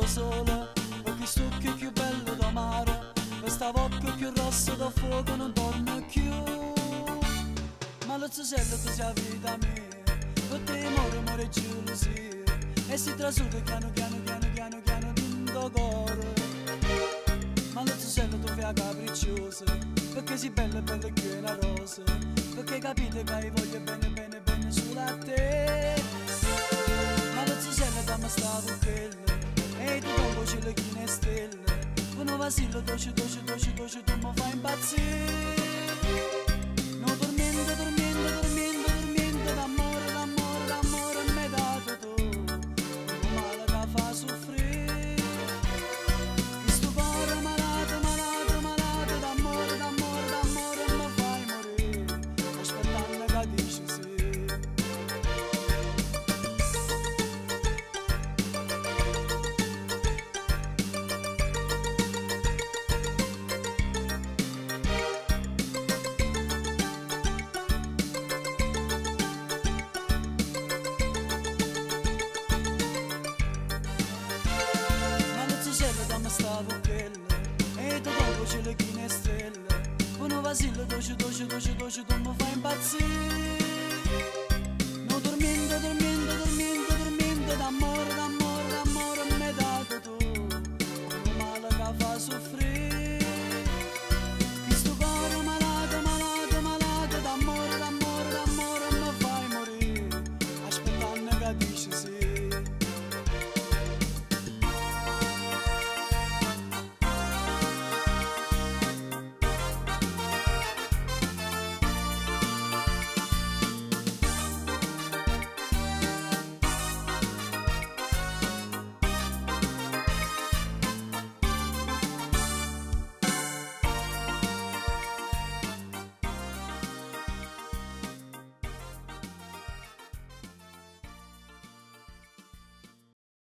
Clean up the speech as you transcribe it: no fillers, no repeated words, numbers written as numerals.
sole, perché st'occhio più bello do mare, questa bocca più rossa do fuoco non torna più. Ma lo zella tu sei la vita mia, per te muore, muore gelosia, e si trasuta piano piano piano piano piano dentro cuore. Ma lo zella tu fai capricciosa, perché sei bella bella che una rosa, perché capite che io voglio bene bene bene solo a te. Ma lo zella dammi sta buchella, e tu dopo ce le chine stelle, con un vasillo dolce dolce dolce dolce tu mi fai impazzire. No dormiendo, dormiendo, dormiendo, dormiendo, d'amore, d'amore, d'amore mi dato tu, un male che fa soffrire. Questo cuore malato, malato, malato, d'amore, d'amore, d'amore mi fai morire, aspettando che dici sì. Ma non si serve da me sta buchella, e tu dopo ce le chine stelle, con un vasillo dolce dolce dolce dolce tu mi fai impazzire.